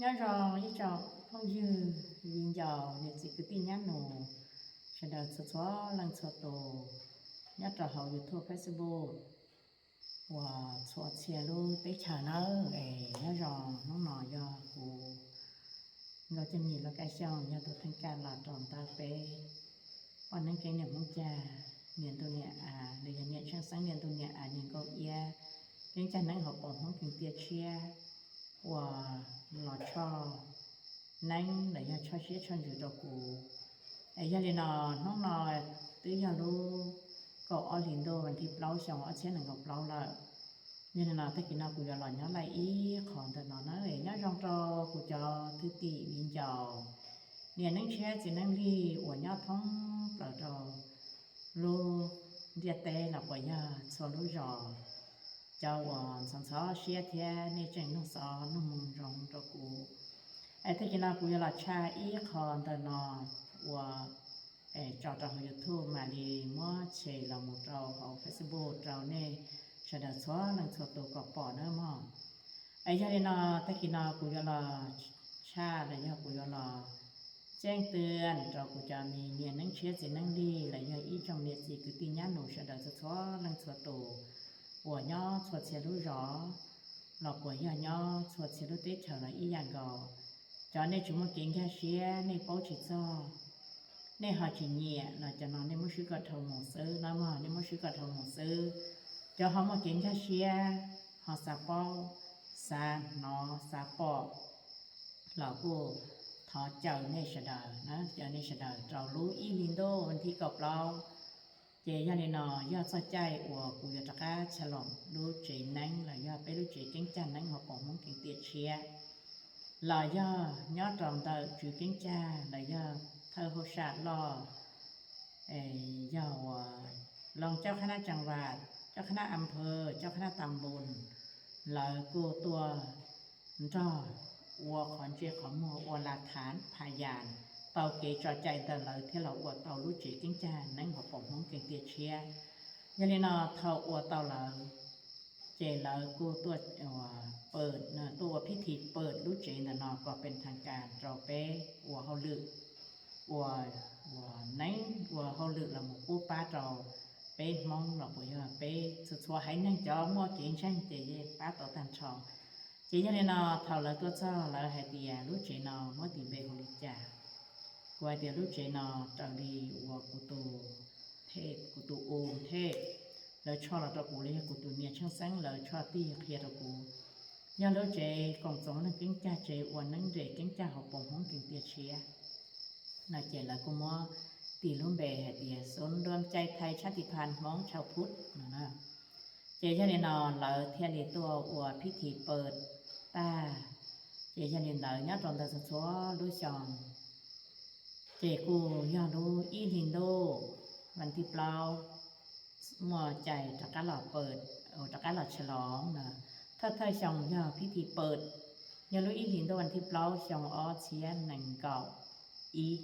Nyob zoo ib tsoom phooj ywg viv ncaus niam txiv kwv tij nyab nus sawv daws txhua txhua leej txhua tus nyob rau hauv YouTube, Facebook uas txhua txhia lub teb chaws nawb. Es nyob zoo, hnub no yog kuv Nkauj Ceeb Yim Laj Kaj Xyooj yog tus theej kaj los rau ntawm peb poj neeb keeb niam Hmoob Cag, niam ntuj niam av los yog niam tsheej xeeb niam ntuj niam av niam nkauj iab, keeb cag neeb hauv paus Hmoob keeb tiaj tshiab uas los tshoj neeb los yog tshoj siab tshoj ntsws rau kuv. Es yog li no, hnub no twb yog lub kaum ob hlis ntuj vas thib plaub xyoo ob txhiab nees nkaum plaub lawm. Yog li no tag kis no kuv yuav los nyob laij ib qho ntawm no na, nyob zoo rau kuv cov thwj tim viv ncaus niam neeb tshiab txiv neeb lig uas nyob thoob plaws rau lub ntiaj teb los puas yog txhua lub zos, cov uas ntxhov ntxhov siab thiab nej tseem nug xov nug moo zoo rau kuv. Es tag kis no kuv yuav los tshaj ib qho ntawm no uas tso rau hauv YouTube mam li muab tshem los mus rau hauv Facebook rau nej sawv daws txhua leej txhua tus kom pom nawb mog. Es yog li no tag kis no kuv yuav los tshaj los yog kuv yuav los ceeb twaj rau kuv cov me niam neeb tshiab txiv neeb lig los yog ib tsoom niam txiv kwv tij nyab nus sawv daws txhua txhua leej txhua tus uas nyob txhua txhia lub zos los puas yog nyob txhua txhia lub teb chaws los ib yam nkaus. Cov nej tsis muaj kev nkag siab, nej paub tsis txog, nej ho tsis nyiam los cov no nej muab swb kom dhau mus xwb no mog, nej muab swb kom dhau mus xwb. Cov ho muaj kev nkag siab, ho xav paub, xav hnov, xav pom los kuj thov caw nej sawv daws na, caw nej sawv daws rau lub ib hlis ntuj vas thib kaum plaub. Ces yog li no yog txoj caij uas kuv yuav rov qab tsha loos lub tsev neeb los yog peb lub tsev keeb cag neeb hauv paus Hmoob keeb tiaj tshiab los yog nyob rau ntawm tswv keeb cag los yog thawj hauj sam loj, yog uas loos coj qhab nab tsees vas, coj qhab nab am phawv, coj qhab nab tas npus, lawv kuj tuaj nrog ua qhov ntsej qhov muag ua la thav pha yas tau kev tso cai ntawm lawv thiaj los ua tau lub tsev keeb cag neeb hauv paus Hmoob keeb tiaj tshiab. Yog li no thaum ua tau lawm ces lawv kuj tuaj pawm, tuaj ua phij thi pawm lub tsev ntawm no kom pes thas kas rau peb ua hauj lwm, ua, ua neeb ua hauj lwm los mus pub pab rau peb Hmoob los puas yog peb txhua txhua haiv neeg cov muaj kev ntseeg ces yeej pab tau tag nrho. Ces yog li no thaum lawv tuaj txog lawv hais tias lub tsev no muab tis npe hu li cas. Kuv hais tias lub tsev no raws li uas kuv tus, kuv tus u thej lawv tshoj los rau kuv los yog kuv tus niam tsheej xeeb lawv tshoj tig qhia rau kuv, yog lub tsev koom txoos leej keeb cag tsev ua neeb nres keeb cag hauv paus Hmoob keeb tiaj tshiab no ces lawv kuj muab tis lub npe hais tias Xov Nruam Cai Thais Tshab Tis Phas Hmoob Tshau Phub no na. Ces yog li no lawv thiaj li tuaj ua phij thi pawm tag. Ces yog li ntawd nyob rau ntawd txhua txhua lub xyoo ces kuj yog lub ib hlis ntuj vas thib plaub muaj cai rov qab los pawm, rov qab los tsha loos na. Thawj thawj xyoo yog phij thi pawm, yog lub ib hlis ntuj vas thib plaub xyoo ob txhiab nees nkaum ib.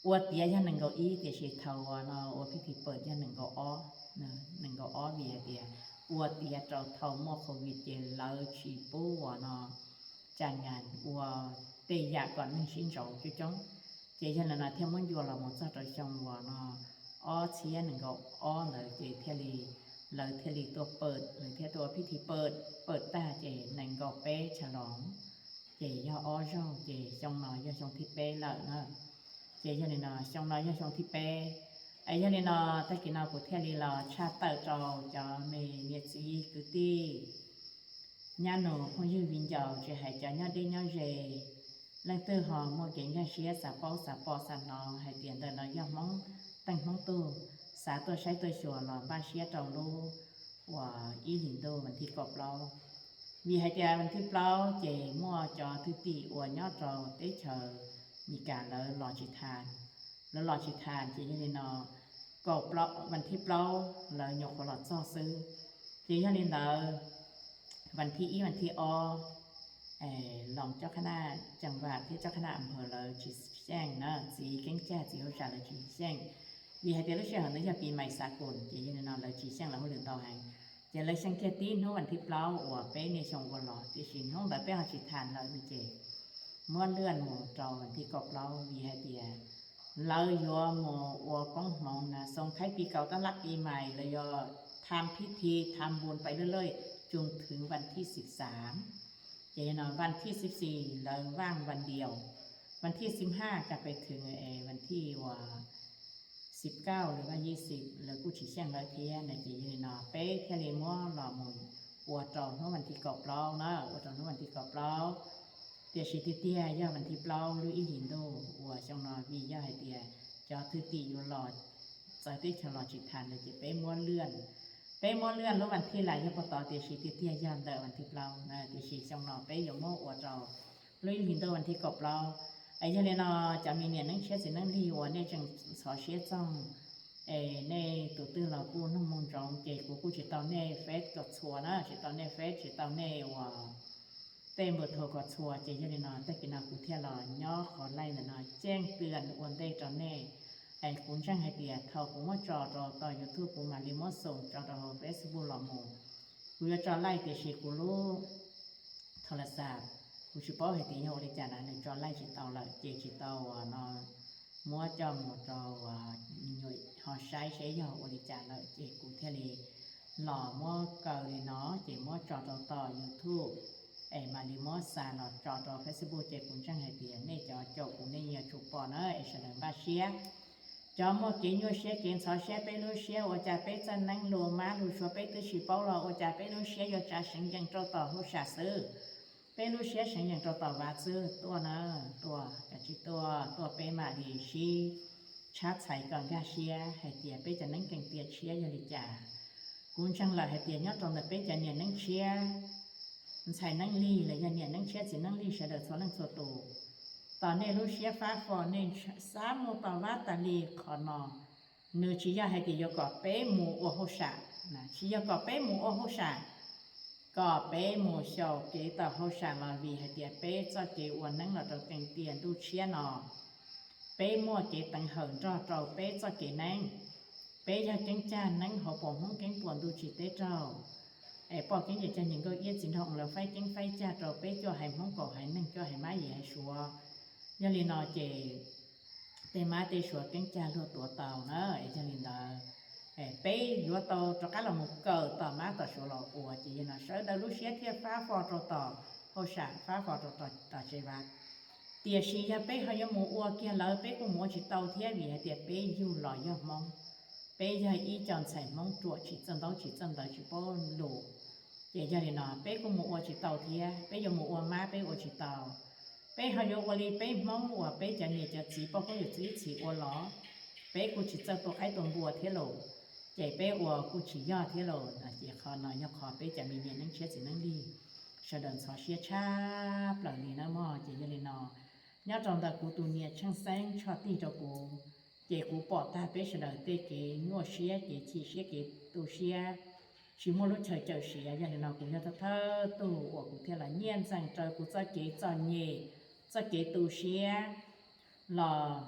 Ua tiav yog nees nkaum ib tiam sis thaum uas no ua phij thi pawm yog nees nkaum ob, nees nkaum ob vim hais tias ua tiav rau thaum muaj covid ces lawv tsis pub uas no cas nyas ua tej yam kom neeg sib ntsauv coob coob. Ces yog li no thiaj muab ncua los mus txog rau xyoo uas no ob txhiab nees nkaum ob ntawd ces thiaj li, lawv thiaj li tuaj pawm, lawv thiaj tuaj ua phij thi pawm, pawm tag ces nees nkaum peb tsha loos, ces yog ob zaug ces xyoo no yog xyoo thib peb lawm na. Ces yog li no xyoo no yog xyoo thib peb. Es yog li no tag kis no kuv thiaj li los tshaj tawm rau cov me niam txiv kwv tij nyab nus phooj ywg viv ncaus tsis hais cov nyob deb nyob ze, leej twg ho muaj kev nkag siab xav paub xav pom xav hnov hais tias ntawm no yog Hmoob teej Hmoob tug, xav tuaj saib tuaj xyuas los npaj siab rau lub uas ib hlis ntuj vas thib kaum plaub. Vim hais tias vas thib plaub ces muaj cov thwj tim uas nyob rau teb chaws Meskas lawv los tsis tas, lawv los tsis tas ces yog li no kaum, vas thib plaub lawv nyuam qhuav los txog xwb. Ces yog li ntawd vas thib ib vas thib ob loos coj qhab naj cees vam thiab coj qhab naj am phawv lawv tsis xyeej na, txiv keeb cag txiv hauj sam lawv tsis xyeej. Vim hais tias lub sij hawm ntawd yog pis mais xav kus ces yog li no lawv tsis xyeej lawv hauj lwm ntau heev. Ces lawv xyeej kiag tib hnub vas thib plaub uas peb niaj xyoo ua los, tiam sis hnub ntawd peb ho tsis tham lawm no ces muab lwaj mus rau vas thib kaum plaub vim hais tias lawv yuav mus ua koob hmoov na, xoo thaib pis kaus tab laj pis mais, lawv yuav tham phib thi tham npun pais lwj lwj cug thwv vas thib xib xaam. Ces no vas thib xib xis lawv vaaj vas diaus, vas thib xib haj kas pes thwv es vas thib uas xib kauj lawv vaaj yib xib, lawv kuj tsis xyeej lawv thiab na. Ces yog li no peb thiaj li muab los mus ua rau hnub vas thib kaum plaub na, ua rau hnub vas thib kaum plaub. Tiam sis tiag tiag yog vas thib plaub lub ib hlis ntuj uas xyoo no vim yog hais tias cov thwj tim yuav los txawv teb chaws los tsis tham lawm ces peb muab lwaj, peb muab lwaj lub vas thib las yog puag tod, tiam sis tiag tiag yog ntawm vas thib plaub na, tiam sis xyoo no peb yuav muab ua rau lub ib hlis ntuj vas thib kaum plaub. Es yog li no cov me niam neeb tshiab txiv neeb lig uas nej tseem ntxhov siab txog, es nej tus twg los kuj noog moo ntsoov, ces kuv kuj tsis tau nej Face kom txhua na, tsis tau nej Face, tsis tau nej uas tej npawb thau kom txhua, ces yog li no tag kis no kuv thiaj los nyob qhov laij ntawm no ceeb twm ua ntej rau nej. Es kuv ntseeg hais tias thaum kuv muab tso rau tom YouTube kuv mam li muab xoo tso rau hauv Facebook los mus. Kuv yuav tso laij tiam sis kuv lub tho las xas kuv tsis paub hais tias yog ua li cas na, nws tso laij tsis tau lawm ces tsis tau uas no muab coj mus rau me nyuam ho saib seb yog ua li cas lawm, ces kuv thiaj li los muab kaw li no ces muab tso rau tom YouTube es mam li muab xa los tso rau Facebook, ces kuv ntseeg hais tias nej cov caum kuv nej yuav tsum pom na, es sawv daws npaj siab. Cov muaj kev nyuaj siab kev ntxhov siab, peb lub siab ua cas peb txoj neeb lus mab lus suav peb twb tsis paub los ua cas peb lub siab yuav tsav seev yees rau tom hauj sam xwb. Peb lub siab seev yees rau tom vav xwb, tuaj na, tuaj, kav tsij tuaj, tuaj peb mam li sib tshab txhais kom nkag siab hais tias peb cov neeb kees tiaj tshiab yog li cas. Kuv ntseeg lawm hais tias nyob rau ntawm peb cov niam neeb tshiab ntxhais neeb lig los yog niam neeb tshiab txiv neeb lig sawv daws txhua leej txhua tus, tom nej lub siab fab fo nej xav mus tom vav tas li qhov no, nws tsis yog hais tias yuav kom peb mus ua hauj sam, tsis yog kom peb mus ua hauj sam, kom peb mus xyaum kev tom hauj sam los vim hais tias peb txoj kev ua neeb los rau kees tiaj ntuj tshiab no, peb muaj kev teev hawm nrog rau peb txoj kev neeb. Peb yog keeb cag neeb hauv paus Hmoob Keeb Puas Ntuj Tsis Teb Raug, es poj keeb yawm cag niam nkauj iab txiv nraug oo lawv faib keeb faib cag rau peb cuaj haiv Hmoob kaum haiv neeg cuaj haiv mab yim haiv suav. Yog li no ces tej mab tej suav keeb cag luag tuav tau na, es yog li ntawd peb yuav tau rov qab los mus kawm tom mab tom suav los ua, ces yog no sawv daws lub siab thiaj fab fo rau tom hauj sam, fab fo rau tom tsev vav. Tiam sis yog peb ho yuav mus ua kiag lawv, peb kuj mus ua tsis tau thiab vim hais tias peb yug los yog Hmoob, peb yog ib co ntxhais Hmoob ruam tsis txawj ntaub tsis txawj ntawv tsis paub lus, ces yog li no peb kuj mus ua tsis tau thiab, peb yuav mus ua mab peb ua tsis tau. Peb ho yuav ua li peb Hmoob uas peb cov niam cov txiv poj koob yawm txiv ib txhis ua los, peb kuj tsis txawj tua qaib tua npua thiab los, ces peb ua kuj tsis yog thiab los no, ces qhov no yog qhov peb cov me niam neeb tshiab txiv neeb lig sawv daws ntxhov siab tshaj plaws li na mog. Ces yog li no, nyob rau ntawm kuv tus niam tsheej xeeb tshoj tig rau kuv, ces kuv pom tag peb sawv daws tej kev nyuaj siab kev chim siab kev tu siab, tsis muaj lub chaw cawm siav. Yog li no kuv yog thawj thawj tug uas kuv thiaj los nyiaj ntxeem raws kuv txoj kev txom nyem, txoj kev tu siab los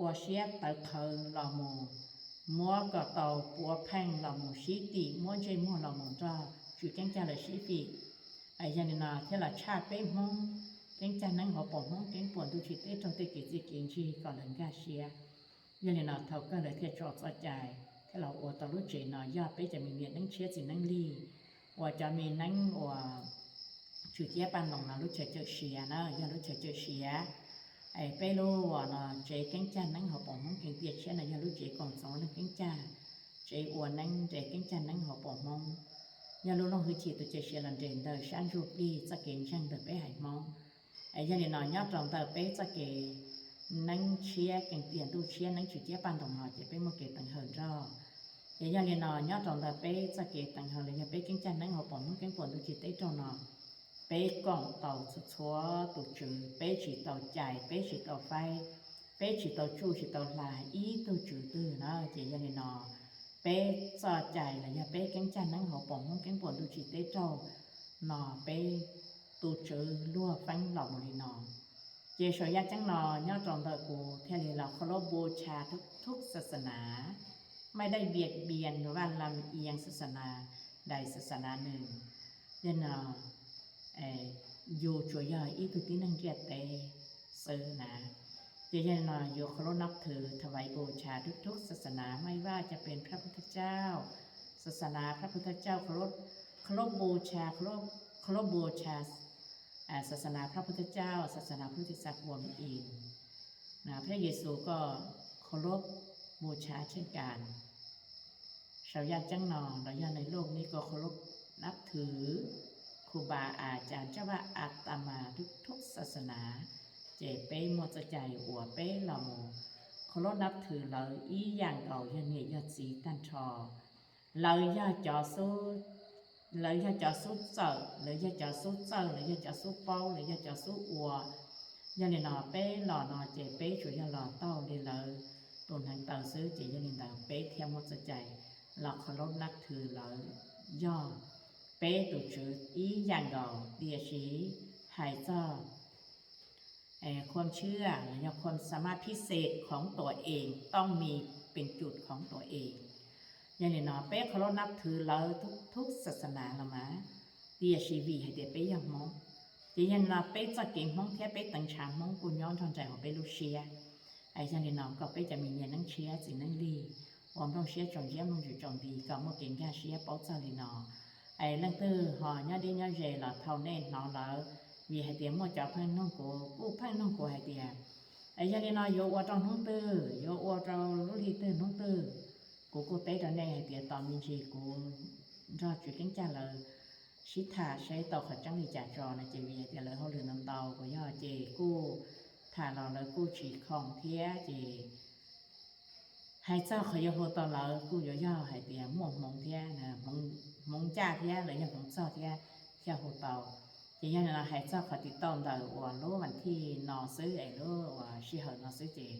ua siab tawv qhawv los mus, muab kom tau puav pheej los mus sib tim, muab ntsej muag los mus nrog tswv keeb cag lawv sib fim. Yog li no thiaj los tshaj peb Hmoob keeb cag neeb hauv paus Hmoob Keeb Puas Ntuj Tsis Teb Raug tej kev txiaj kev ntsig kom lawv nkag siab. Yog li no thaum kawg lawv thiaj tso txoj cai thiaj los ua tau lub tsev no yog peb cov me niam neeb tshiab txiv neeb lig uas cov me neeb uas Tswm Ciab Paj Ntoos no lub chaw cawm siav na, yog lub chaw cawm siav. Peb lub uas no tsev keeb cag neeb hauv paus Hmoob Keeb Tiaj Tshiab no yog lub tsev koom txoos leej keeb cag, tsev ua neeb nres keeb cag neeb hauv paus Hmoob. Yog lub looj hwj chim tus cawm siav los nres ntawm sab ntsuj plig txoj kev ntseeg ntawm peb haiv Hmoob. Yog li no nyob rau ntawm peb txoj kev neeb tshiab keeb tiaj ntuj tshiab neeb Tswm Ciab Paj Ntoos no ces peb muaj kev teev hawm nrog. Ces yog li no nyob rau ntawm peb txoj kev teev hawm los yog peb keeb cag neeb hauv paus Hmoob Keeb Puas Ntuj Tsis Teb Raug no, peb koom tau txhua txhua tus tswv, peb tsis tau cais, peb tsis tau faib, peb tsis tau tsuj tsis tau hla ib tug tswv twg na. Ces yog li no peb txoj cai los yog peb keeb cag neeb hauv paus Hmoob Keeb Puas Ntuj Tsis Teb Raug no peb tus tswv luag feeb los mus li no. Ces saum yaj ceeb no nyob rau ntawm kuv thiaj li los qhov lub npu tsha thub xas xas nas, maj daj bias bias nua vaj lam ias xas xas nas, daim xas xas nas nws, yog no yus tsuas yog ib tug tib neeg ntiaj teb xwb na. Ces yog li no yus เคารพนับถือ ถวายบูชาทุกๆศาสนา ไม่ว่าจะเป็นพระพุทธเจ้า ศาสนาพระพุทธเจ้า เคารพ เคารพบูชา เคารพ เคารพบูชา ศาสนาพระพุทธเจ้า ศาสนาพุทธศาสนา กวนอิม นะ พระเยซูก็เคารพบูชาเช่นกัน Saum yaj ceeb no los yog ในโลกนี้ก็เคารพนับถือครูบาอาจารย์ เจ้าว่าอาตมาทุกๆศาสนา ces peb muaj txoj cai uas peb los mus เคารพนับถือ lawv ib yam nkaus yog niam yog txiv tag nrho. Lawv yog cov xub, lawv yog cov xub txawm, lawv yog cov xub txawj, lawv yog cov xub paub, lawv yog cov xub ua. Yog li no peb los no ces peb tsuas yog los taug li lawv tus hneev taw xwb, ces yog li ntawd peb thiaj muaj txoj cai los เคารพนับถือ lawv yog peb tus Tswv ib yam nkaus. Tiam sis hais txog ความเชื่อ los yog ความสามารถพิเศษ ของตัวเอง ต้องมีเป็นจุดของตัวเอง. Yog li no peb เคารพนับถือ lawv ทุกๆศาสนา los mas, tiam sis vim hais tias peb yog Hmoob, ces yog li no peb txoj kev Hmoob thiab peb teev ntshav Hmoob kuj nyob nrog nraim hauv peb lub siab. Yog li no kom peb cov me niam neeb tshiab txiv neeb lig uas nplooj siab tsaus ntsiab mloog ntsis tsaus nti kom muaj kev nkag siab paub txog li no. Es leej twg ho nyob deb nyob ze los thaum nej hnov lawm, vim hais tias muaj cov pheej nug kuv, kuj pheej nug kuv hais tias, es yog li no yuav ua rau hnub twg, yuav ua rau lub hli twg hnub twg? Kuv kuj teb rau nej hais tias tos me ntsis kuv nrog Tswv Keeb Cag lawv sib tham seb tau qhov tseeb li cas tso no, ces vim hais tias lawv hauj lwm ntau ntau, kuv yog ces kuj tham los lawv kuj tsis khoom thiab, ces hais txog qhov yuav hu tau lawv kuj yuav yog hais tias muaj hmoov thiab, hmoov ncaj thiab los yog hmoov txog thiab thiaj hu tau. Ces yog li no hais txog qhov tiv tauj ntawm uas lub vas thij no xwb es lub uas sij hawm no xwb ces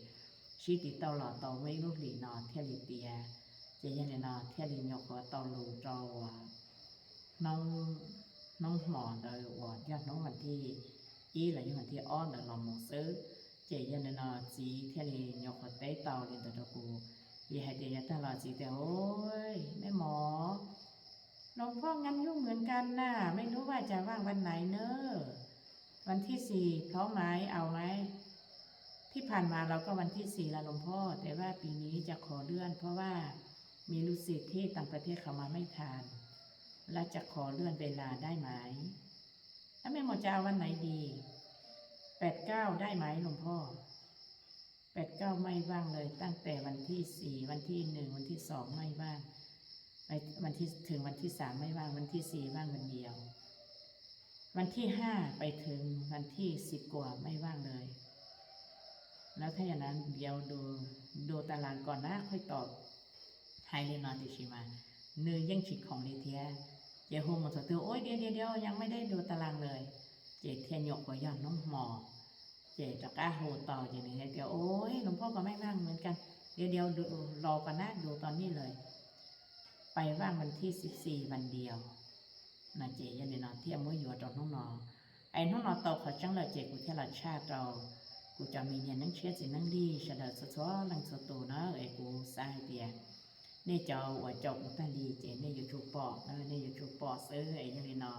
sib tiv tauj los tau muaj ib lub hlis no thiaj li tiav. Ces yog li no thiaj li nyuam qhuav tau lus rau uas hnub hmo ntawd uas yog hnub vas thij ib los yog vas thij ob ntawd los mus xwb. Ces yog li no txiv thiaj li nyuam qhuav teb tau li ntawd rau kuv. Vim hais tias yav tag los txiv tias, Ui, mej mos,หลวงพ่อ งานยุ่งเหมือนกันน่ะ ไม่รู้ว่าจะว่างวันไหนเนอะ วันที่สี่พร้อมไหม เอาไหม ที่ผ่านมาเราก็วันที่สี่แล้ว หลวงพ่อ แต่ว่าปีนี้จะขอเลื่อน เพราะว่ามีลูกศิษย์ที่ต่างประเทศเขามาไม่ทัน และจะขอเลื่อนเวลาได้ไหม แล้วแม่หมอจะเอาวันไหนดี แปดเก้าได้ไหม หลวงพ่อ แปดเก้าไม่ว่างเลย ตั้งแต่วันที่สี่ วันที่หนึ่ง วันที่สองไม่ว่าง วันที่ ถึงวันที่สามไม่ว่าง วันที่สี่ว่างวันเดียว วันที่ห้าไปถึงวันที่สิบกว่าไม่ว่างเลย แล้วถ้าอย่างนั้นเดี๋ยวดู ดูตารางก่อนนะ ค่อยตอบ Hais li no tiam sis mas nws yeej tsis khoom li thiab. Ces hu mus thaum twg, Ui, เดี๋ยว เดี๋ยว เดี๋ยว ยังไม่ได้ดูตารางเลย Ces thiaj nyuam qhuav yog hnub hmo, ces rov qab hu tau ces nws hais tias, Ui, หลวงพ่อ ก็ไม่ว่างเหมือนกัน เดี๋ยว เดี๋ยว รอก่อนนะ ดูตอนนี้เลย ไปว่างวันที่สิบสี่ วันเดียว no ces yog li no thiaj muab yuav rau hnub no. Es hnub no tau qhov tseeb lawm ces kuv thiaj los tshaj rau kuv cov me niam neeb tshiab txiv neeb lig sawv daws txhua txhua leej txhua tus na. Es kuv xav hais tias nej cov uas caum kuv tag li ces nej yuav tsum pom, nej yuav tsum pom xwb. Es yog li no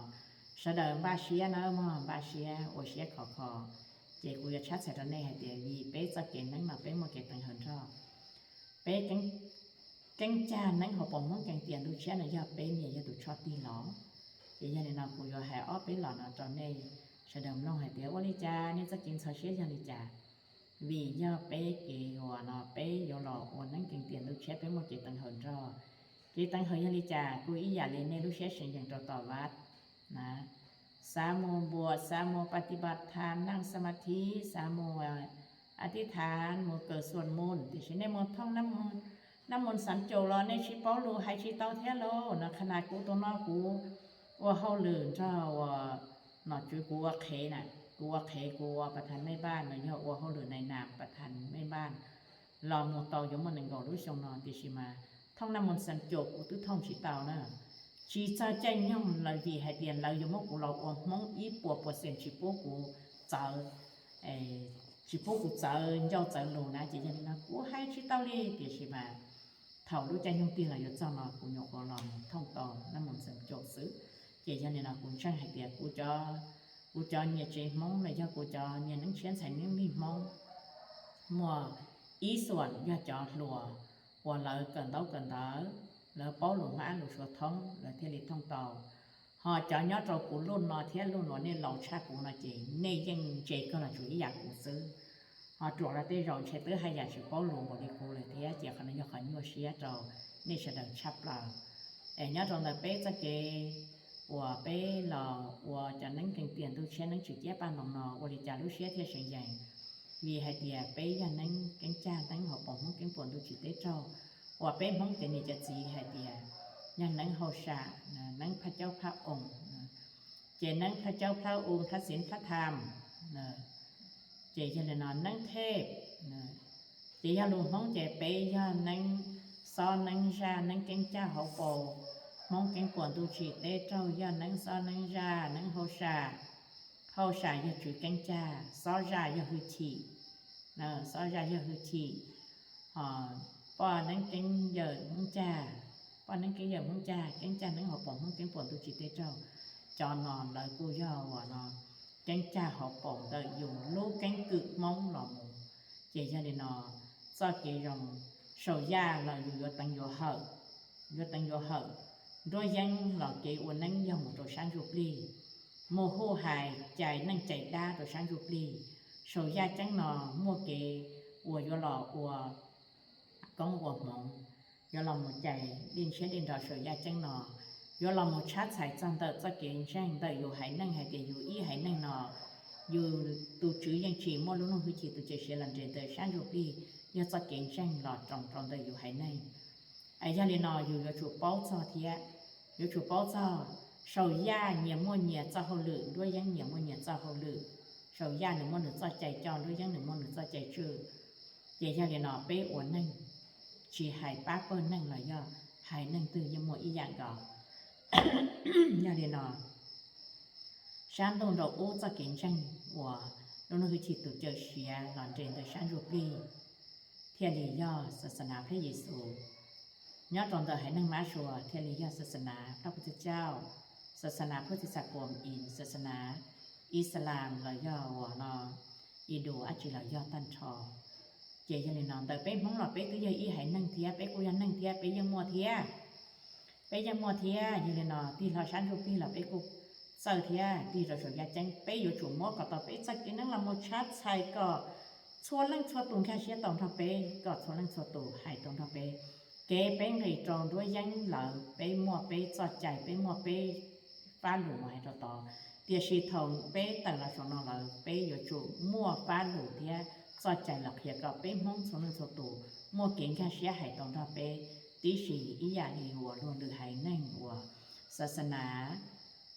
sawv daws npaj siab nawb mog, npaj siab ua siab khov kho. Ces kuv yuav tshab txhais rau nej hais tias vim peb txoj kev neeb no peb muaj kev teev hawm nrog. Peb keeb cag neeb hauv paus Hmoob Kees Tias Ntuj Tshiab no yog peb niam yog tus tshoj tig los. Ces yog li no kuv yuav hais ob peb los no rau nej sawv daws mloog hais tias ua li cas nej txoj kev ntxhov siab yog li cas. Vim yog peb kev uas no peb yuav los ua neeb Kees Tias Ntuj Tshiab peb muaj kev teev hawm nrog. Kev teev hawm yog li cas kuj ib yam li nej lub siab seev yees rau tom vaj na, xav mus npuas, xav mus ปฏิบัติธรรม นั่งสมาธิ xav mus อธิษฐาน mus kawm xuas mus, tiam sis nej mus thooj nab moos xav caum los nej tsis paub lus hais tsis tau thiab lauj. No qhov no kuv tus no kuv ua hauj lwm nrog uas nom tswv kuv ua qhev na, kuv ua qhev kuv ua ประธานแม่บ้าน no yog ua hauj lwm nais nas ประธานแม่บ้าน los mus tau yuav muaj nees nkaum lub xyoo no, tiam sis mas thooj nab moos xav caum kuv twb thooj tsis tau na. Tsis txog caij nyoog lawm vim hais tias lawv yuav muab kuv los ua Hmoob ib puas percent tsis pub kuv txawv, tsis pub kuv txawv ncauj txawv lus na. Ces yog li no kuv hais tsis tau li, tiam sis mas thaum lub caij nyoog tiag los yuav txog no kuv nyuam qhuav los mus thooj tau naj mus ntxeev caum xwb. Ces yog li no kuv ntseeg hais tias kuv cov, kuv cov niam tsev Hmoob los yog kuv cov niam neeb tshiab ntxhais neeb npig Hmoob, muaj ib xuam yog cov hluas uas lawv kawm ntaub kawm ntawv, lawv paub lus Hmoob ab lus Suav thoob lawv thiaj li thooj tau. Ho cov nyob rau kuv luj no thiab luj nuav nej laus tshaj kuv no ces nej yeej ntse kawg los tsuas ib yam kuv xwb. Ho ruam los tej zaum ntshe twb haj yam tsis paub lus npaum li kuv lawm thiab ces qhov no yog qhov nyuaj siab rau nej sawv daws tshaj plaws. Es nyob rau ntawm peb txoj kev uas peb los ua cov neeb kees tiam ntuj tshiab neeb tswm ciab paj ntoos no ua li cas lub siab thiaj seev yees? Vim hais tias peb yog neeb keeb cag neeb hauv paus Hmoob keeb puas ntuj tsim teb raug, uas peb Hmoob cov niam cov txiv hais tias yog neeb hauj sam, neeb phaj caub phaj oos, ces neeb phaj caub phaj oos phaj xiv phaj tham, ces yog li no neeb thej, ces yog lus Hmoob ces peb yog neeb xob neeb zaj neeb keeb cag hauv paus Hmoob keeb puas ntuj tsim teb raug yog neeb xob neeb zaj neeb hauj sam. Hauj sam yog tswv keeb cag, xob zaj yog hwj chim, xob zaj yog hwj chim. Ho poj neeb keeb yawm Hmoob cag, poj neeb keeb yawm Hmoob cag, keeb cag neeb hauv paus Hmoob keeb puas ntuj tsim teb raug. Cov no lawv kuj yog uas no keeb cag hauv paus ntawm yus lub keeb kwm Hmoob los mus. Ces yog li no txoj kev zoo, saum yaj los yus yuav teev yuav hawm, yuav teev yuav hawm. Nruab yeeb los kev ua neeb yog mus rau sab ntsuj plig, mus hu hais cais neej cais dab rau sab ntsuj plig. Saum yaj ceeb no muaj kev uas yuav los ua koob ua hmoov, yuav los mus cais dej ntshiab dej nrog saum yaj ceeb no, yuav los mus tshab txhais txog ntawm txoj kev ntseeg ntawm yus haiv neeg hais tias yus ib haiv neeg no yus tus tswv yeej tsim muaj lub nuj hwj chim tus cawm siav los nres ntawm sab ntsuj plig, yog txoj kev ntseeg los roos rau ntawm yus haiv neeg. Yog li no yus yuav tsum paub txog thiab, yuav tsum paub txog, saum yaj nyias muaj nyias txoj hauj lwm, nruab yeeb nyias muaj nyias txoj hauj lwm. Saum yaj nws muaj nws txoj cai coj, nruab yeeb nws muaj nws txoj cai tswj. Ces yog li no peb ua neeg, tsis hais pab pawg neeg los yog haiv neeg twg yeej muaj ib yam nkaus. Yog li no sab ntuj nrau ub txoj kev ntseeg uas lub nuj hwj chim tus cawm siav los nres ntawm sab ntsuj plig thiaj li yog xas xas nas Phab Yexus. Nyob rau ntawm haiv neeg Mab Suav thiaj li yog xas xas nas Phab Pub Thaj Cauj, xas xas nas Pub Thij Xas Kuam Im, xas xas nas Islam los yog uas no Indu dab tsi los yog tag nrho. Ces yog li no ntawm peb Hmoob los peb twb yog ib haiv neeg thiab, peb kuj yog neeg thiab, peb yeej muaj thiab. Peb yeej muaj thiab, yog li no tig hlo sab ntsuj plig los peb kuj txawj thiab, tig rau saum yaj ceeb peb yuav tsum muab kom tau peb txoj kev neeb los mus tshab txhais kom txhua leej txhua tus nkag siab tau nrog peb, kom txhua leej txhua tus hais tau nrog peb. Kev peb nqis rau nruab yeeb lawm peb muaj peb txoj cai, peb muaj peb fab lus mus hais rau tod. Tiam sis thaum peb tawm los saum no lawm peb yuav tsum muaj fab lus thiab txoj cai los qhia kom peb Hmoob txhua leej txhua tus muaj kev nkag siab hais tau nrog peb tib si ib yam li uas luag lwm haiv neeg uas xas xas nas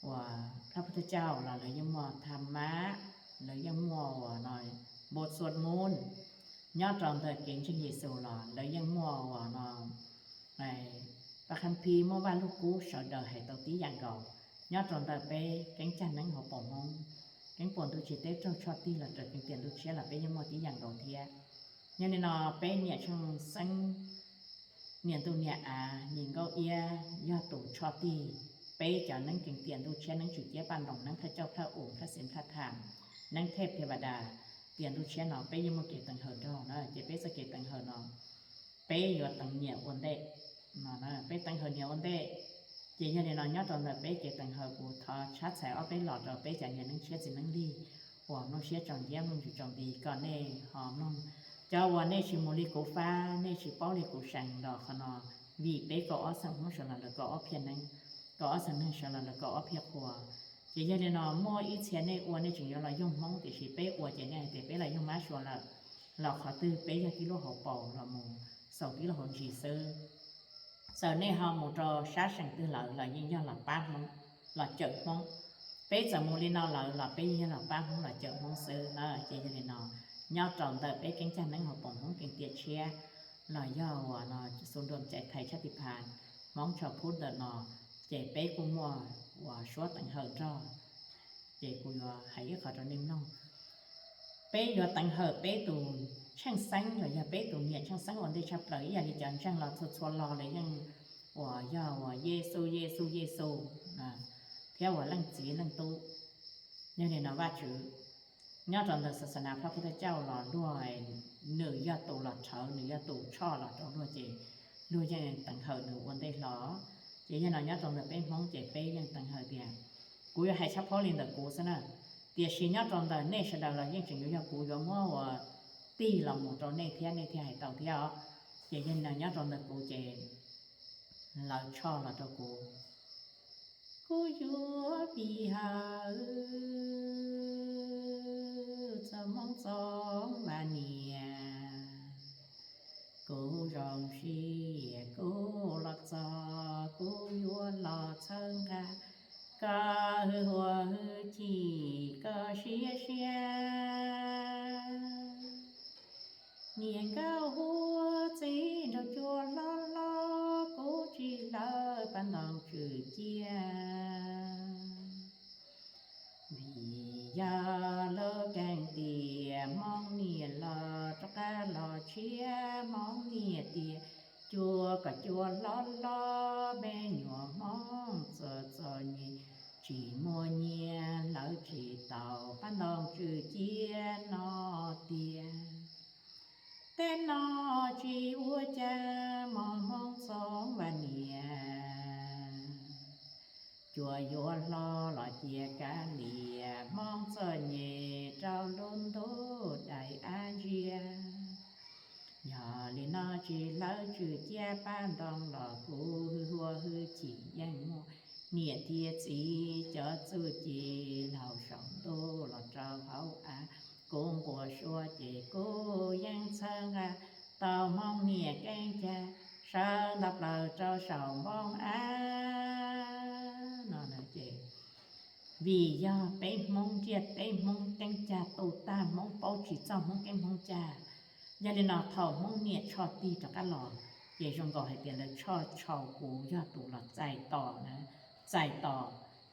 uas Phab Pub Thaj Cauj los lawv yeej muaj Tham Mab, lawv yeej muaj uas no Npau Txuas Moos, nyob rau ntawm kev ntseeg Yexus los lawv yeej muaj uas no Pab Khab Phib, muaj Vaj Lug Kub, sawv daws hais tau tib yam nkaus. Nyob rau ntawm peb keeb cag neeb hauv paus Hmoob, keeb puas ntuj tsim teb raug tshoj tig los raws kees tiam ntuj tshiab los peb yeej muaj tib yam nkaus thiab. Yog li no peb niam tshooj xeeb, niam ntuj niam av, niam nkauj iab yog tus tshoj tig peb cov neeb kees tiam ntuj tshiab, neeb tswm ciab paj ntoos, neeb phaj cauj phaj oos, phaj xiv phaj tham, neeb thej phe va das, tiam ntuj tshiab no peb yeej muaj kev teev hawm nrog na. Ces peb txoj kev teev hawm no peb yuav teev niam ua ntej no, peb teev hawm niam ua ntej. Ces yog li no nyob rau ntawm peb kev teev hawm kuv thov tshab txhais ob peb los rau peb cov niam neeb tshiab txiv neeb lig uas mloog siab tsaus nciab mloog ntsis tsaus nti kom nej ho mloog. Cov uas nej tsis mus li kuv fab, nej tsis paub li kuv seev los qhov no, vim peb kaum ob xeem Hmoob sawv los lawv kaum ob phiaj neeb, kaum ob xeem neeg sawv los lawv kaum ob phiaj qhua. Ces yog li no muaj ib txhia nej ua nej tseem yuav los yoog Hmoob, tiam sis peb ua ces nej hais tias peb los yoog Mab Suav lawm, los qhov twg peb yog tib lub hauv paus los mus xaus tib lub hauv ntsis xwb. Txawm nej ho mus rau sab seem twg lawm los yeej yog los pab Hmoob, los cawm Hmoob. Peb txawm mus li no lawm los peb yeej yog los pab Hmoob los cawm Hmoob xwb na. Ces yog li no nyob rau ntawm peb keeb cag neeb hauv paus Hmoob kees tiam tshiab los yog uas no xu nruam cai thais tshaj ti pha Hmoob tsho phub ntawm no, ces peb kuj muaj uas suab teev hawm nrog. Ces kuv yuav hais ib qho rau nej mloog. Peb yuav teev hawm peb tus tsheej xeeb los yog peb tus niam tsheej xeeb ua ntej tshaj plaws ib yam li cov ntseeg los txhua txhua lo lawv yeej uas yog uas Yexus, Yexus, Yexus thiab uas Leej Txiv Leej Tub. Yog li no Vajtswv nyob rau ntawm xas xas nas Phaj Phuv Thaj Cauj los luag, nws yog tus los rhawv, nws yog tus tshoj los rau luag ces luag yeej teev hawm nws ua ntej hlo. Ces yog no nyob rau ntawm peb Hmoob ces peb yeej teev hawm tias, kuv yuav hais tshaj plaws li ntawm kuv xwb na, tiam sis nyob rau ntawm nej sawv daws los yeej tseem yuav yog kuv yuav muab ua tig los mus rau nej thiab nej thiaj hais tau thiab os. Ces yog no nyob rau ntawm kuv ces lawv tshoj los rau kuv, kuv yuav vij hawm txog Hmoob Txoov Vaj Niam. Kuv zoo siab kuv los txog, kuv yuav los txhawb nqa koj hwj huam hwj chim, koj siab siab. Niam nkauj huab txiv nraug cua hlob hlob, kuv tsis hlawv paj ntoo tswm ciab. Vim yog lub keeb tiam Hmoob niam los rov qab los tshiab, Hmoob niam tias cua kom cua hlob hlob, me nyuam Hmoob txom txom nyem tsis muaj nyiaj, hlawv tsis tau paj ntoo tswm ciab no tiag. Tej no tsis ua cas mog Hmoob Txoov Vaj Niam, cua yuav hlob los cia kav liam, Hmoob txom nyem rau lub ntuj dai ab ntsia. Yog li no tsis hlawv tswm ciab paj ntoo los kuv hwj huam hwj chim yeej muaj, niam thiab txiv cov txuj ci laug saum ntuj los rau hauv av. Kuv nquas suab ces kuv yeej txhawb nqa tau Hmoob niam keeb cag sawv ntawd plaws rau saum npoo av no ces vim yog peb Hmoob ntiaj teb Hmoob keeb cag tu tag, Hmoob paub tsis txog Hmoob keeb Hmoob cag. Yog li no thaum Hmoob niam tshoj tig rov qab los ces zoo nkaus hais tias lawv tshoj tshau kuv yog tus los txais tos na, txais tos.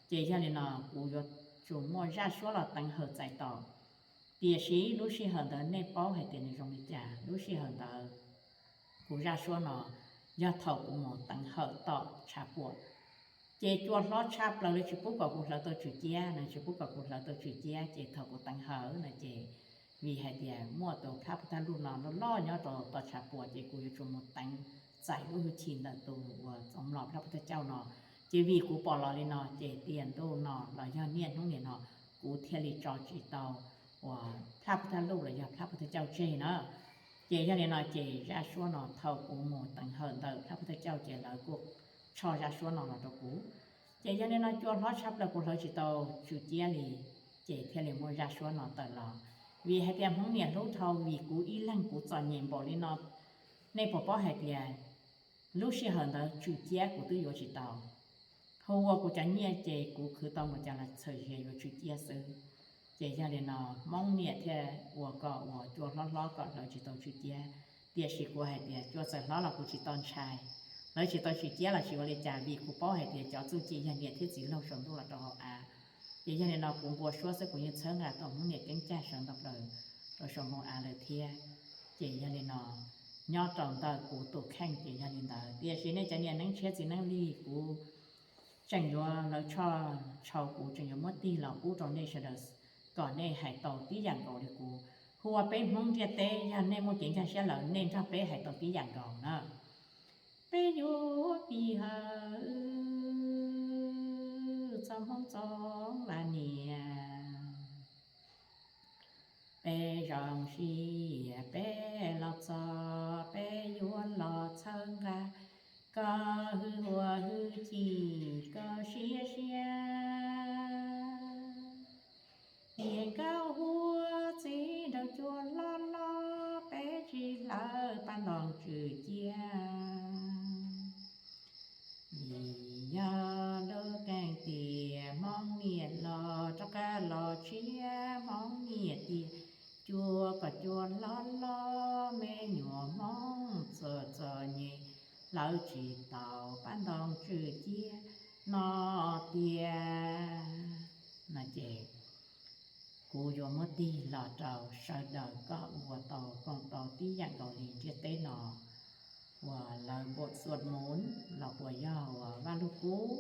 Ces yog li no kuv yuav tsum muaj zaj suab los teev hawm txais tos. Tiam sis lub sij hawm ntawd nej paub hais tias nws zoo li cas. Lub sij hawm ntawd kuv zaj suab no yog thaum kuv mus teev hawm tom tshav puam, ces cua hlob tshaj plaws li tsis pub kom kuv hlawv tau tswm ciab na, tsis pub kom kuv hlawv tau tswm ciab. Ces thaum kuv teev hawm no ces vim hais tias muaj tus Phaj Phuv Thaj Luj no loj loj nyob rau tom tshav puam ces kuv yuav tsum mus teev txais lub hwj chim ntawm tus uas Txoov Los Phaj Phuv Thaj Cauj no. Ces vim kuv pom los li no ces tiam ntuj no los yog niaj hnub nim no kuv thiaj li tso tsis tau uas Phaj Phuv Thaj Luj los yog Phaj Phuv Thaj Cauj tseg na. Ces yog li no ces zaj suab no thaum kuv mus teev hawm ntawm Phaj Phuv Thaj Cauj ces lawv kuj tshoj zaj suab no los rau kuv. Ces yog li no cua hlob tshaj plaws kuv hlawv tsis tau tswm ciab li, ces thiaj li muaj zaj suab no tawm los. Vim hais tias Hmoob niam hlub dhau, vim kuv ib leeg kuv txom nyem npaum li no, nej puas paub hais tias lub sij hawm ntawd tswm ciab kuv twb yuav tsis tau. Hu ua kuv cov nyiaj ces kuv khwv tau mus cas los txhawm zias yuav tswm ciab xwb. Ces yog li no Hmoob niam thiaj ua kom uas cua hlob hlob kom hlawv tsis tau tswm ciab. Tiam sis kuv hais tias cua txawm hlob los kuv tsis tau ntshai, hlawv tsis tau tswm ciab los tsis ua li cas, vim kuv paub hais tias cov txuj ci yog niam thiab txiv laug saum ntuj los rau hauv av. Ces yog li no kuv nquas suab xwb kuv yeej txhawb nqa tau Hmoob niam keeb cag sawv ntawd plaws rau saum npoo av lawm thiab. Ces yog li no nyob rau ntawm kuv tus kheej ces yog li ntawd, tiam sis nej cov niam neeb tshiab txiv neeb lig kuv tseem yuav, lawv tshoj tshau kuv tseem yuav muab tig los pub rau nej sawv daws kom nej hais tau tib yam nkaus li kuv. Hu ua peb Hmoob ntiaj teb yog nej muaj kev nkag siab lawm nej nrog peb hais tau tib yam nkaus na. Peb yuav vij hawm txog Hmoob Txoov Vaj Niam. Peb zoo siab peb los txog, peb yuav los txhawb nqa koj hwj huam hwj chim, koj siab siab. Niam nkauj huab txiv nraug cua hlob hlob, peb tsis hlawv paj ntoo tswm ciab. Vim yog lub keeb tiam Hmoob niam los rov qab los tshiab, Hmoob niam tias cua kom cua hlob hlob, me nyuam Hmoob txom txom nyem hlawv tsis tau paj ntoo tswm ciab no tiag. No ces Kuv yuav muab tig los rau sawv daws koj ua tau koom tau tib yam nkaus li ntiaj teb no uas lawv npam xuas mus los puas yog uas Vaj Lug Kub.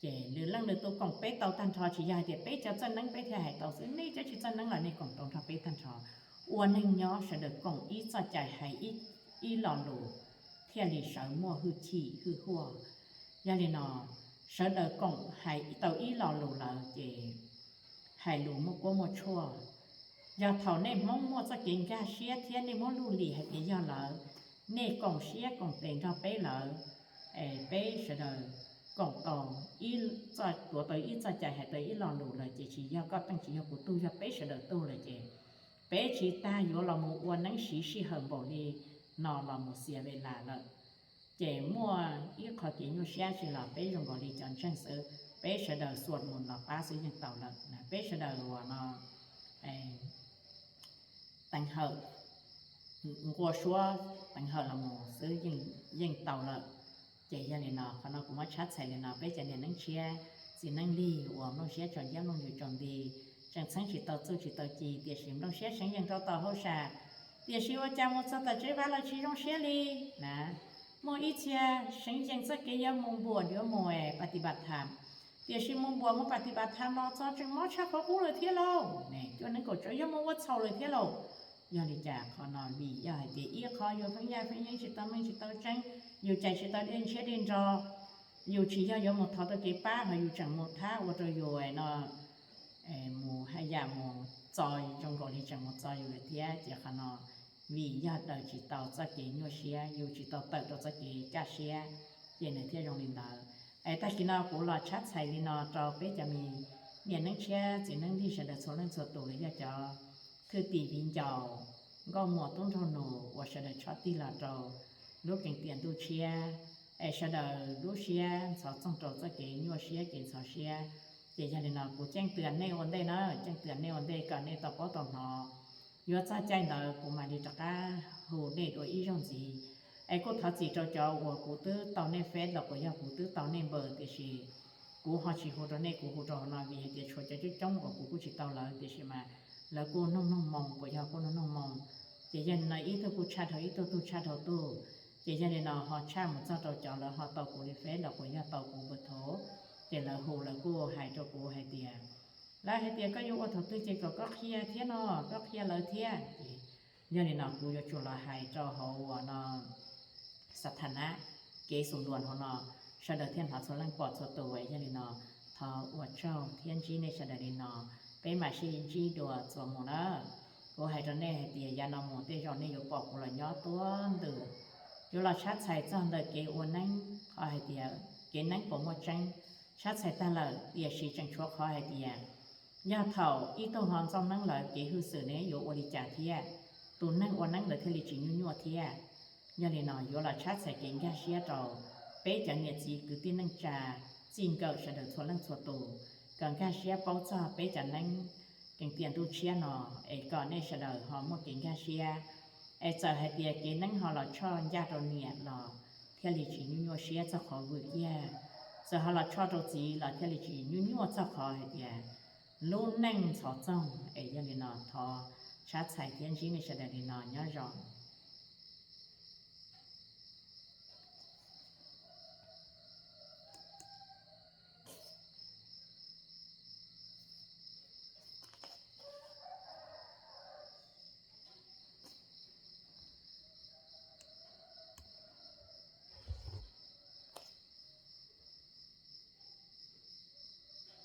Ces lwm leej lwm tus koom peb tau tag nrho, tsis yog hais tias peb cov txawj neeb peb thiaj hais tau xwb, nej cov tsis txawj neeb los nej koom tau nrog peb tag nrho. Ua neej nyob sawv daws koom ib txoj cai hais ib lo lus thiaj li sawv muaj hwj chim hwj huaj. Yog li no, sawv daws koom hais tau ib lo lus lawm ces hais lus muaj kuab muaj tshuaj. Yog thaum nej Hmoob muaj txoj kev nkag siab thiab nej muab lub lim hais tias yog lawv, nej koom siab koom tes nrog peb lawv, es peb sawv daws koom tau, tuav tau ib txoj cai hais tau ib lo lus lawm ces tsis yog koj tug tsis yog kuv tug, yog peb sawv daws tug lawm ces peb tsis tas yuav los mus ua neeb siv sij hawm npaum li no los mus xias ve las lawm. Ces muaj ib qho kev nyuaj siab tsis los peb zoo nkaus li cov ntseeg xwb, peb sawv daws xuas mus los pab xwb yeej tau lawm. Peb sawv daws uas no teev hawm, nqua suab teev hawm los mus xwb yeej tau lawm. Ces yog li no qhov no kuv muab tshab txhais li no, peb cov niam neeb tshiab txiv neeb lig uas nplooj siab tsaus ntiab nplooj yus tsaus nti, tseem txheeb tsis tau txuj tsis tau ci tiam sis nplooj siab seev yees rau tom hauj sam, tiam sis ua cas mus txog tom tsev vaj lawv tsis zoo siab li na. Muaj ib txhia seev yees txoj kev yuav mus npuam yuav mus pas tis pas tham, tiam sis mus npuam mus pas tis pas tham los txog tseem mob tshaj qhov qub lawm thiab lauj, cua neeb kaum tsawv yog mus ua txhaum lawm thiab lauj. Yog li cas qhov no? Vim yog hais tias ib qho yus feeb yaj feeb yeeb tsis tau meej tsis tau tseeb, yus cais tsis tau dej ntshiab dej nro, yus tsis yog yuav mus thov tau kev pab ho yus tseem mus thab ua rau yus no mus haj yam mus txo, zoo nkaus li tseem mus txo yus lawm thiab. Ces qhov no vim yog daws tsis tau txoj kev nyuaj siab, yus tsis tau tawm rau txoj kev kaj siab, ces nws thiaj zoo li ntawd. Es tag kis no kuv los tshab txhais li no rau peb cov me niam neeb tshiab txiv neeb lig sawv daws txhua leej txhua tus los yog cov thwj tim viv ncaus nkauj muam tub nraug nus uas sawv daws tshov tig los rau lub keeb tiam ntuj tshiab, es sawv daws lub siab ntxhov txoog rau txoj kev nyuaj siab kev ntxhov siab. Ces yog li no kuv ceeb twm nej ua ntej na, ceeb twm nej ua ntej kom nej tau paub tau hnov. Yuav txog caij ntawd kuv mam li rov qab hu nej dua ib zaug ntxiv. Es kuj thov txim rau cov uas kuv twb tau nej fej los puas yog kuv twb tau nej npawb, tiam sis kuv ho tsis hu rau nej, kuv hu rau hauv no vim hais tias tshuav cov coob coob uas kuv kuj tsis tau lawv, tiam sis mas lawv kuj noog noog moo, puas yog kuj noog noog moo. Ces yog li no ib tug kuj tshaj dhau ib tug, tug tshaj dhau tug. Ces yog li no ho tshaj mus txog rau cov lawv ho tau kuv li fej los puas yog tau kuv npawb thaum, ces lawv hu lawv kuj hais rau kuv hais tias, lawv hais tias koj yuav ua thaum twg ces kom koj qhia thiab no, koj qhia lawv thiab. Ces yog li no kuv yuav tsum los hais rau hauv uas no xa tha na, kev xu luas hauv no, sawv daws thiaj hnov txhua leej pom txhua tus. Yog li no thov ua tsaug thiab ntsib nej sawv daws li no, peb mam sib ntsib dua txuas mus na. Kuv hais rau nej hais tias yav no mus tej zaum nej yuav pom kuv los nyob tuab ntws, yuav los tshab txhais txog ntawm kev ua neeb, qhov hais tias kev neeb puas muaj tseeb, tshab txhais tag lawm, tiam sis tseem tshuav qhov hais tias yog thaum ib tug ho ntxooj neeb lawm kev hwj xwm ne yuav ua li cas thiab, tus neeg ua neeb ntawd thiaj li tsis nyuaj nyuaj thiab. Yog li no yuav los tshab txhais kev nkag siab rau peb cov niam txiv kwv tij neej tsa txij nkawm sawv daws txhua leej txhua tus, kom nkag siab paub txog peb cov neeb keeb tiam ntuj tshiab no, es kom nej sawv daws ho muaj kev nkag siab. Es txawm hais tias kev neeb ho los tshoj ncaj rau niam los thiaj li tsis nyuaj nyuaj siab txog qhov vwm kiag, txawm ho los tshoj rau txiv los thiaj li tsis nyuaj nyuaj txog qhov hais tias lub neej ntxhov txoog. Es yog li no thov tshab txhais thiab ntsib nej sawv daws li no, nyob zoo.